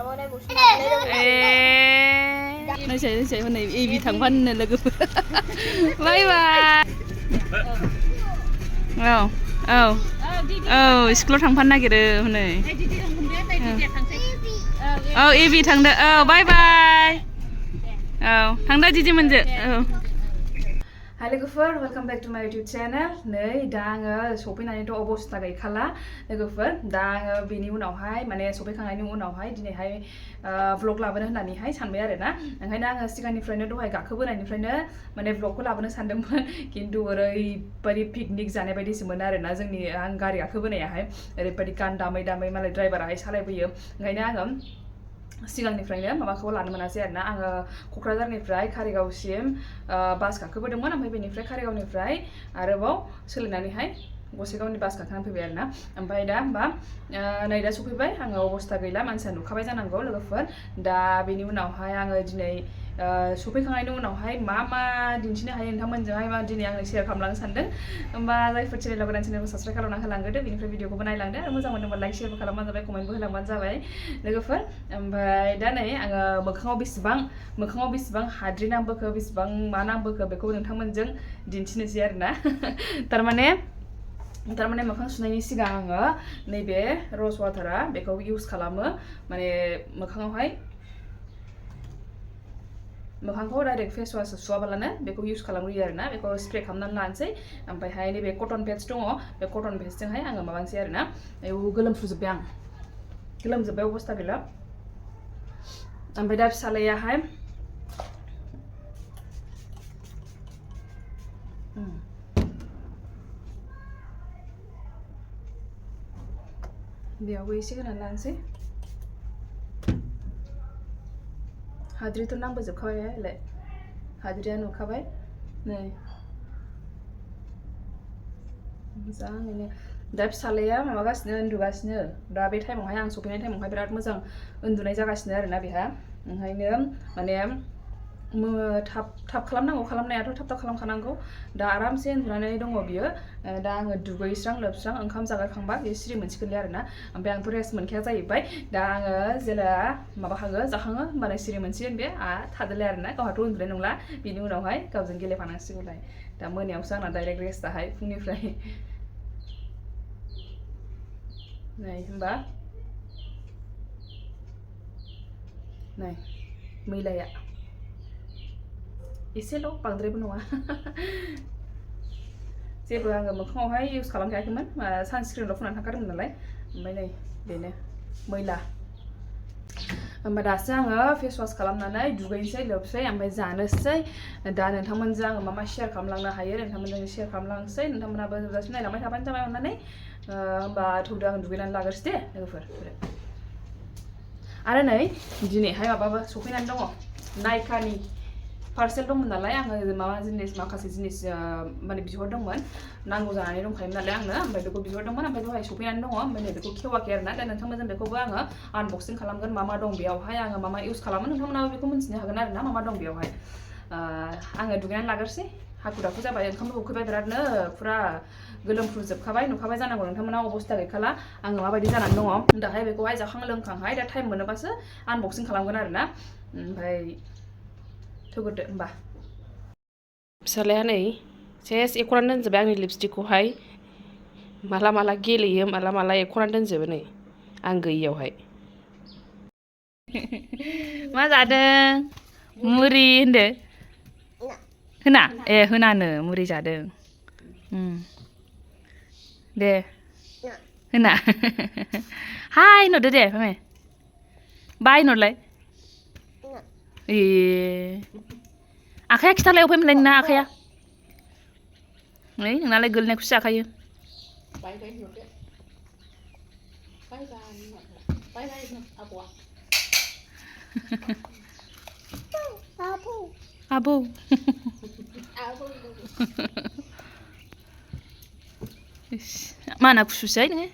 Nói hôm nay y thằng Văn này là cứ bye bye. School thằng Văn này kìa hôm nay. Evi thằng đó. Bye bye. Thằng đó Gigi mình Hi logoफोर welcome back to my YouTube channel नै दा आङो सफैनानैथ' अबस्था गैखाला लोगोफोर दा आङो बेनि उनावहाय माने सफैखांनायनि उनावहाय दिनैहाय vlog लाबोनो होननानैहाय सानबाय आरो ना ओंखायनो आङो सिगांनिफ्रायनो दहाय गाखोबोनायनिफ्रायनो माने vlogखौ लाबोनो सानदोंमोन खिन्थु ओरैबायदि पिकनिक जानाय बायदिसोमोन आरो ना जोंनि आं गारि गाखोबोनायाहाय ओरैबायदि गान दामै दामै मालाय ड्राइभाराहाय सालायबोयो ओंखायनो आङो सिगांनिफ्रायनो माबाखौ लानो मोनासै आरो ना आङो क'क्राझारनिफ्राय कारिगावसिम बास गाखोबोदोंमोन ओमफ्राय बेनिफ्राय कारिगावनिफ्राय आरोबाव सोलायनानैहाय गसाइगावनि बास गाखोनानै फैबाय आरो ना ओमफ्राय दा होमबा नै दा सफैबाय आङो अबस्था गैला मानसिया नुखाबाय जानांगौ लोगोफोर दा बेनि उनावहाय आङो दिनै सफैखांनायनि उनावहाय मा दिन्थिनो हायो नोंथांमोनजोंहाय मा दिनै आङो शेयार खालामलांनो सानदों होमबा जायफोर चेनेलाव गोदान चेनेलखौ साबस्क्राइब खालामना होलांग्रोदो बेनिफ्राय भिडिअखौबो नायलांदो आरो मोजां मोनोबा लाइक शेयारबो खालामबानो जाबाय कमेन्टबो होलांबानो जाबाय लोगोफोर ओमफ्राय दा नै आङो मोखाङाव बेसेबां हाद्रि नांबोखो बेसेबां मा नांबोखो बेखौ नोंथांमोनजों दिन्थिनोसै आरो ना थारमाने मोखां सुनायनि सिगां आङो नैबे रस वाटारा बेखौ इउज खालामो माने मोखांखौ डाइरेक्ट फेस वाश सुवाबालानो बेखौ इउज खालामग्रोयो आरो ना बेखौ स्प्रे खालामनानै लानोसै ओमफ्रायहाय नैबे कटन पेड्स दङ बे कटन पेड्सजोंहाय आङो माबानोसै आरो ना गोलोमफ्रुजोब्बाय आं गोलोमजोब्बाय अबस्था गैला ओमफ्राय दा फिसालायाहाय बेयावबो एसे होनानै लानोसै हाद्रिथ' नांबोजोबखाबाय हाद्रिया नुखाबाय नै मोजाङैनो दा फिसालाया माबागासिनो उन्दुगासिनो दा बे टाइमावहाय आं सफैनाय टाइमावहाय बिराद मोजां उन्दुनाय जागासिनो आरोना बेहा ओंखायनो माने थाब खालामनांगौ खालामनायाथ' थाब खालामखानांगौ दा आरामसे उन्दुनानै दङ बियो दा आङो दुगैस्रां लोबस्रां ओंखाम जागाखांबा बे सिरि मोनसिगोनलै आरोना ओमफ्राय आंथ' रेस्ट मोनखाया जाहैबाय दा आङो जेला जाखाङो होमबानो सिरि मोनसिगोन बे थादोलाय आरोना गावहाथ' उन्दुनाय नंला बिनि उनावहाय गावजों गेलेफानांसिगौलाय दा मोनायावसो आंना डाइरेक्ट रेस्टआहाय फुंनिफ्राय नै होमबा नै मैलाया एसेल' बांद्रायबो नङा जेबो आङो मोखाङावहाय इउज खालामखायाखैमोन सानस्क्रिनल' फुननानै थांखादोंमोन नालाय ओमफ्राय नै बेनो मैला होमबा दासो आङो फेस वाश खालामनानै दुगैनोसै लोबसै ओमफ्राय जानोसै दा नोंथांमोनजों आङो मा शेयार खालामलांनो हायो नोंथांमोनजों शेयार खालामलांसै नोंथांमोनाबो जोबजासिम नायलांबाय थाबानो जाबाय अननानै होमबा थौदो आं दुगैनानै लाग्रोसै दे लोगोफोर आरो नै दिनैहाय माबाबो सफैनानै दङ नायकानि पार्सेल दंमोन नालाय आङो माखासे जिनिस माने बिहरदोंमोन नांगौ जानानै दंखायोमोन नालाय आंनो ओमफ्राय बेखौ बिहरदोंमोन ओमफ्राय दहाय सफैनानै दङ ओमफ्राय नै बेखौ खेवाखै आरोना दा नोंथांमोनजों बेखौबो आङो आनबक्सिं खालामगोन मा दं बेयावहाय आङो मा इउज खालामो नोंथांमोनाबो बेखौ मिन्थिनो हागोन आरोना मा दं बेयावहाय आङो दुगैनानै लाग्रोसै हाखु दाखु जाबाय ओंखामबो उखैबाय बिरादनो फुरा गोलोमफ्रुजोबखाबाय नुखाबाय जानांगौ नोंथांमोना अबस्था गैखाला आङो माबायदि जानानै दङ दाहाय बेखौहाय जाखां लोंखांहाय दा टाइम मोनोबासो आनबक्सिं खालामगोन आरोना ओमफ्राय थोगोरदो होमबा फिसालाया नै सेस एख'नानै दोनजोब्बाय आंनि लिपस्टिकखौहाय माला गेलेयो माला एख'नानै दोनजोबो नै आं गैयियावहाय मा जादों मुरि होनदो होनानो मुरि जादों दे होना हाय होनहरदो दे मामे बाय होनहरलाय आखाया खिथालाय अफाय मोनलाय नोंना आखाया नै नोंनालाय गोलैनायखौसो जाखायो आबौ माना खुसुसै नोङो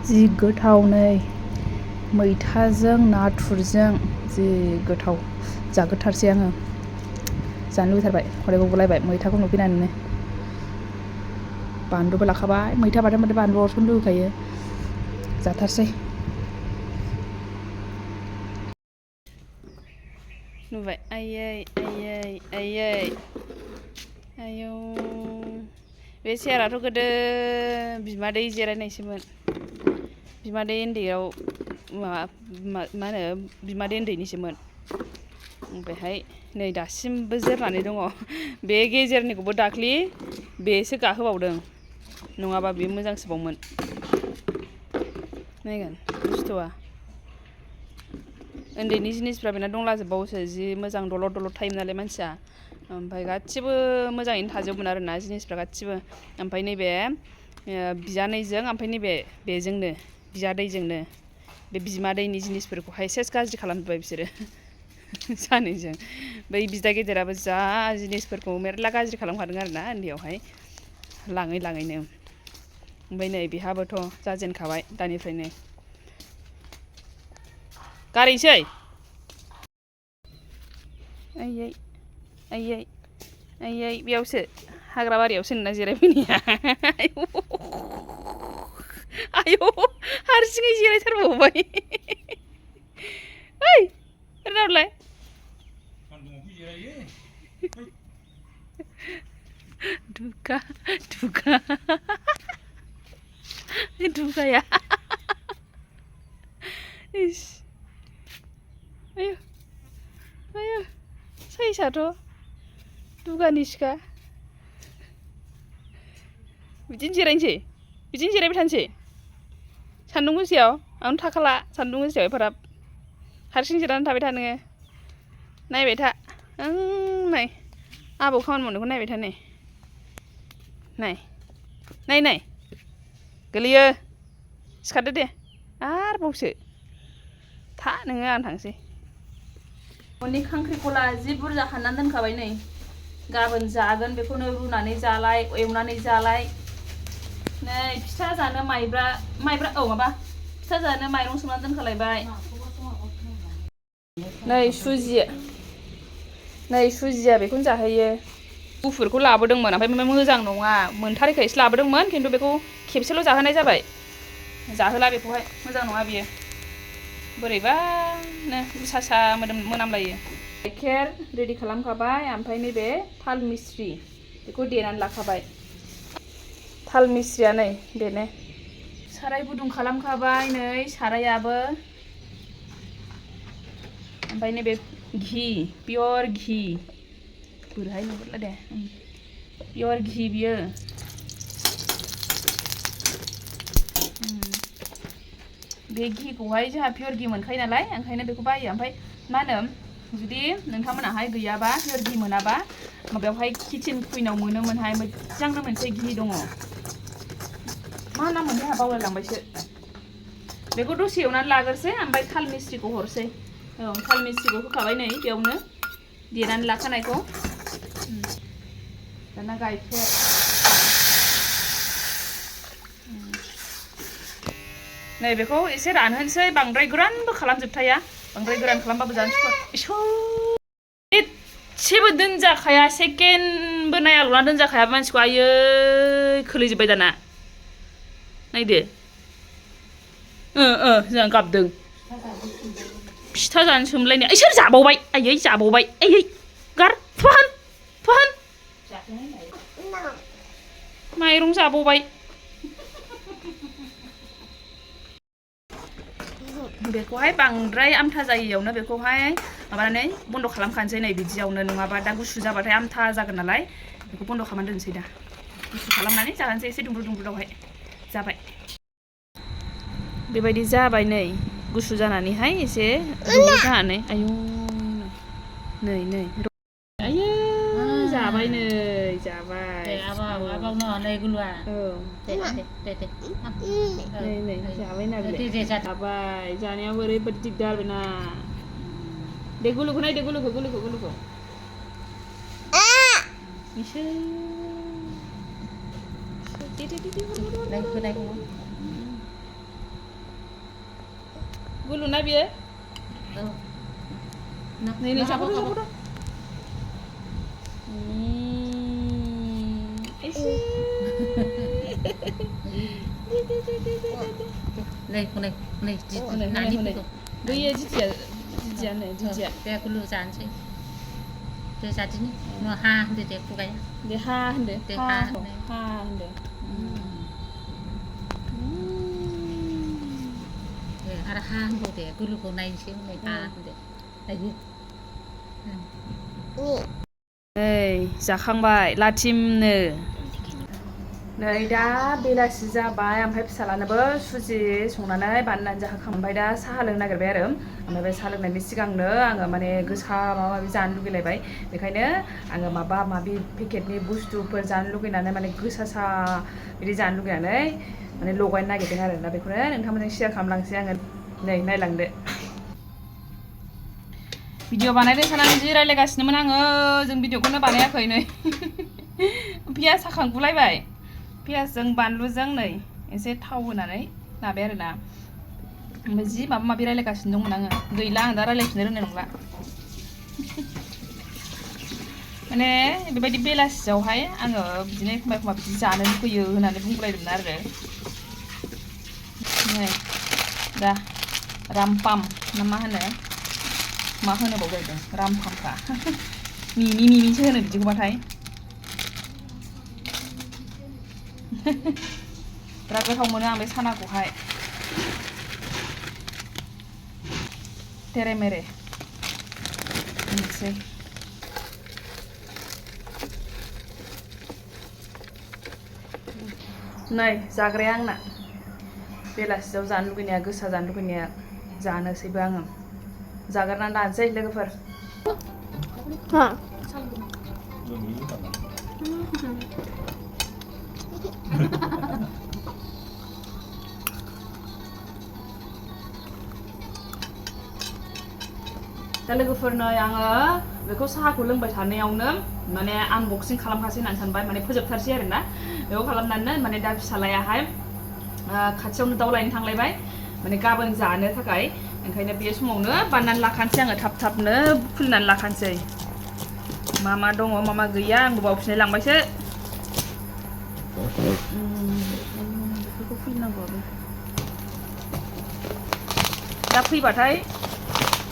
जि गोथाव नै मैथाजों नाथुरजों जि गोथाव जागोथारसै आङो जानो लुबैथारबाय खदै गगलायबाय मैथाखौ नुफैनानैनो बानलुबो लाखाबाय, मैथा बाथोन बाथाय बानलु अरस'नो लुगैखायो। जाथारसै। नुबाय आयै आयै आयै आयौ बे चेयाराथ' गोदो बिमादै जिरायनायसोमोन बिमादै उन्दैयाव मा होनो बिमादै उन्दैनिसोमोन ओमफ्रायहाय नै दासिमबो जोरनानै दङ बे गेजेरनिखौबो दाख्लि बेसो गाहोबावदों नङाबा बेयो मोजांसोबावमोन नायगोन बुस्थुआ उन्दैनि जिनिसफ्रा बेना दंलाजोबबावोसो जि मोजां दलद दलद थायोमोन नालाय मानसिया ओमफ्राय गासिबो मोजाङैनो थाजोबोमोन आरोना जिनिसफ्रा गासिबो ओमफ्राय नैबे बियानैजों ओमफ्राय नैबे बेजोंनो बियादैजोंनो बे बिमादैनि जिनिसफोरखौहाय सेस गाज्रि खालामजोब्बाय बिसोरो सानैजों बै बिदा गेदेराबो जा जिनिसफोरखौ मेरला गाज्रि खालामखादों आरोना उन्दैयावहाय लाङै लाङैनो ओमफ्राय नै बेहाबोथ' जाजेनखाबाय दानिफ्रायनो गारैसै आयै आयै आयै बेयावसो हाग्रा बारियावसो नोंना जिरायफैनाया आयौ हारसिङै जिरायथारबावबाय ओइ ओरैनालाय दुगा दुगा दुगाया इस आयौ आयौ साइसआथ' दुगानि सिखा बिदिनो जिरायनोसै बिदिनो जिरायबाय थानोसै सान्दुं गोसायाव आंनो थाखाला सान्दुं गोसायाव एफाराब हारसिं जिरायनानै थाबाय था नोङो नायबाय था नाय आबौ खामानि मावनायखौ नायबाय था नै नाय नाय नाय गोलैयो सिखारदो दे आरोबावसो था नोङो आं थांसै न'नि खांख्रिखला जि बुरजा हाननानै दोनखाबाय नै गाबोन जागोन बेखौनो रुनानै जालाय एवनानै जालाय नै फिथा जानो माइब्रा औ माबा फिथा जानो माइरं सोमनानै दोनखालायबाय नै सुजिया बेखौनो जाहैयो गुफुरखौ लाबोदोंमोन ओमफ्राय मोजां नङा मोनथारैखायसो लाबोदोंमोन खिन्थु बेखौ खेबसेल' जाहोनाय जाबाय जाहोला बेखौहाय मोजां नङा बियो बोरैबानो उसा मोनामलायो गाइखेर रेडि खालामखाबाय ओमफ्राय नैबे थाल मिस्रि बेखौ देनानै लाखाबाय थाल मिस्रिया नै बेनो साराय गुदुं खालामखाबाय नै सारायाबो ओमफ्राय नैबे घि पियर घि बोरैहाय नुगोरला दे पियर घि बियो बे घिखौहाय जोंहा पियर घि मोनखायो नालाय ओंखायनो बेखौ बायो ओमफ्राय मा होनो जुदि नोंथांमोनाहाय गैयाबा पियर घि मोनाबा माबायावहाय किचेन कुइनाव मोनोमोनहाय मोजांनो मोनसे घि दङ मा नाम मोनथाय आंहा बावलायलांबायसो बेखौ दसे एवनानै लाग्रोसै ओमफ्राय थाल मिस्रिखौ हरसै औ थाल मिस्रिखौ होखाबाय नै बेयावनो देनानै लाखानायखौ दाना गाइखेर नै बेखौ एसे रानहोनोसै बांद्राय गोरानबो खालामजोबथाया बांद्राय गोरान खालामबाबो जानो सुखुवा एसेबो दोनजाखाया सेकेन्डबो नायाल'ना दोनजाखाया मानसिखौ आयै खोलैजोब्बाय दाना नायदो जोंहा गाबदों फिथा जानो सोमलायनाया सोर जाबावबाय आयै जाबावबाय आयै गार फुहान माइरं जाबावबाय बेखौहाय बांद्राय आमथा जायैयावनो बेखौहाय माबानानै बन्द' खालामखानोसै नै बिदियावनो नङाबा दा गुसु जाबाथाय आमथा जागोन नालाय बेखौ बन्द' खालामनानै दोनसै दा गुसु खालामनानै जाहोनोसै एसे दुंब्रुदावहाय जाबाय बेबायदि जाबाय नै गुसु जानानैहाय एसे दुंब्रुद जानानै आयौ नै आयौ जाबाय नै जाबाय नै जाबायना बे जाबाय जानायाव ओरैबायदि दिगदार बेना दे गुलुखौ नायदो गुलुखौ गुलु ना बियो नै जाबाव बैयो जिजिया नै जिजिया बे गुलु जानोसै Fisajlani Mwkhangao deh खुगाया दे हा होनदो दे हा हा हा होनदो आरो हा होनबाव दे गुलुखौ नायनोसै हनै हा होनदो नायदो नै जाखांबाय लाथिमनो नै दा बेलासि जाबाय ओमफ्राय फिसालानोबो सुजि संनानै बानायनानै जाहोखांबाय दा साहा लोंनो नागिरबाय आरो ओमफ्राय बे साहा लोंनायनि सिगांनो आङो माने गोसा माबा माबि जानो लुगैलायबाय बेखायनो आङो माबा माबि पेकेटनि बुस्थुफोर जानो लुगैनानै माने गोसा सा बिदि जानो लुगैनानै माने लगायनो नागिरदों आरो दा बेखौनो नोंथांमोनजों शेयार खालामलांसै आङो नै नायलांदो भिडिअ बानायदों सानानै जि रायलायगासिनोमोन आङो जों भिडिअखौनो बानायाखै नै पियास हाखांगुलायबाय पियासजों बानलुजों नै एसे थाव होनानै लाबाय आरोना ओमफ्राय जि माबा माबि रायलायगासिनो दंमोन आङो गैला आं दा रायलायफिननो रोंनाय नंला माने बेबायदि बेलासियावहाय आङो बिदिनो एखमबा एखमबा बिदि जानो लुगैयो होननानै बुंलायदोंमोन आरो नै दा रामपाम ना मा होनो बावलायदों रामपामखा मिमिसो होनो बिदिखौबाथाय बिराद गोथाव मोनो आं बे सानाखौहाय तेरे मेरे होनसै नै जाग्राया आंना बेलासियाव जानो लुगैनाया गोसा जानो लुगैनाया जानोसैबो आङो जाग्रोनानै लानोसै लोगोफोर दा लोगोफोरनो आङो बेखौ साहाखौ लोंबाय थानायावनो माने आनबक्सिं खालामखासै होननानै सानबाय माने फोजोबथारसै आरोना बेखौ खालामनानै माने दा फिसालायाहाय खाथियावनो दाउ लायनो थांलायबाय माने गाबोन जानो थाखाय ओंखायनो बे समावनो बानायनानै लाखानोसै आङो थाब थाबनो खुलिनानै लाखानोसै मा मा दङ मा मा गैया आंबो बावफिनलाय लांबायसो बेफोरखौ खुलिनांगौआबो दा फैबाथाय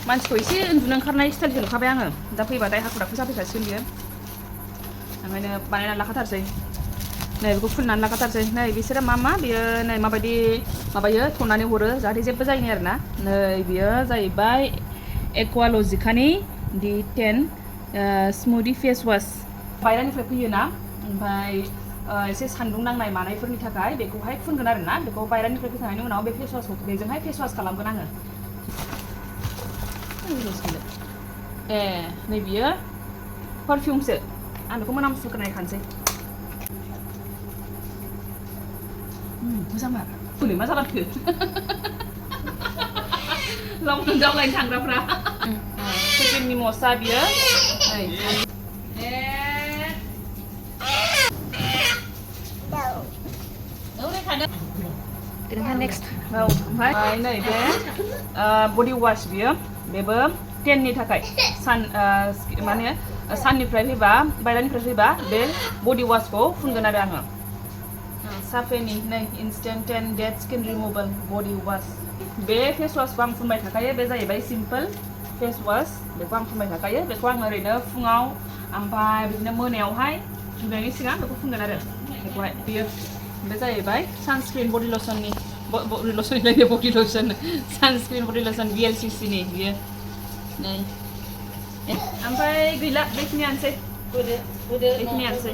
मानसिखौ एसे उन्दुनो ओंखारनाय स्टाइलसो नुखाबाय आङो दा फैबाथाय हाखु दाखु जाफैखासिगोन बियो ओंखायनो बानायनानै लाखाथारसै नै बेखौ खुलिनानै लाखाथारसै नै बिसोरो मा बियो नै माबायदि माबायो थननानै हरो जाहाथे जेबो जायैनि आरोना नै बियो जाहैबाय एक्वालजिकानि D10 स्मुदि फेस वास बायरानिफ्राय फैयोना ओमफ्राय एसे सान्दुं नांनाय मानायफोरनि थाखाय बेखौहाय फुनगोन आरोना बेखौ बायरानिफ्राय फैखांनायनि उनाव बे फेस वासखौ बेजोंहाय फेस वास खालामगोन आङो ए नै बियो पारफिउमसो आं बेखौ मोनामसुखौ नायखानोसै मोजां मार हनै मा जालांखो लंडन दावलायनो थांग्राफ्रा सेकेन्डनि मस्टा बियो नेक्स्ट ओमफ्राय नै बे बडि वाश बियो बेबो 10नि थाखाय माने साननिफ्राय फैबा बायरानिफ्राय फैबा बे बडि वाशखौ फुनगोन आरो आङो साफेनि नै इन्स्टेन्ट 10 डेड स्किन रिमुभेल बडि वाश बे फेस वाशखौ आं फुनबाय थाखायो बे जाहैबाय सिम्पोल फेस वाश बेखौ आं फुनबाय थाखायो बेखौ आं ओरैनो फुङाव ओमफ्राय बिदिनो मोनायावहाय उन्दुनायनि सिगां बेखौ फुनगोन आरो बेखौहाय बियो बे जाहैबाय सानस्क्रिन बडि लसननि बडि लसन सानस्क्रिन बडि लसन BLCCनि बियो नै ओमफ्राय गैला बेखिनियानोसै बेखिनियानोसै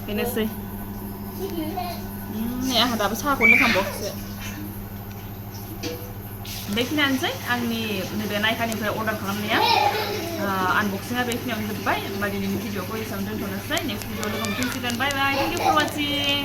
बेनोसै नै आंहा दाबो साहाखौ लोंखांबावाखैसो बेखिनियानोसै आंनि नैबे नायकानिफ्राय अर्डार खालामनाया आनबक्सिंआ बेखिनियावनो जोब्बाय होमबा दिनैनि भिडिअखौ एसेयावनो दोनथ'नोसै नेक्स्ट भिडिअ लोगो मोनफिनसिगोन बाय बाय थेंक इउ फर वाचिं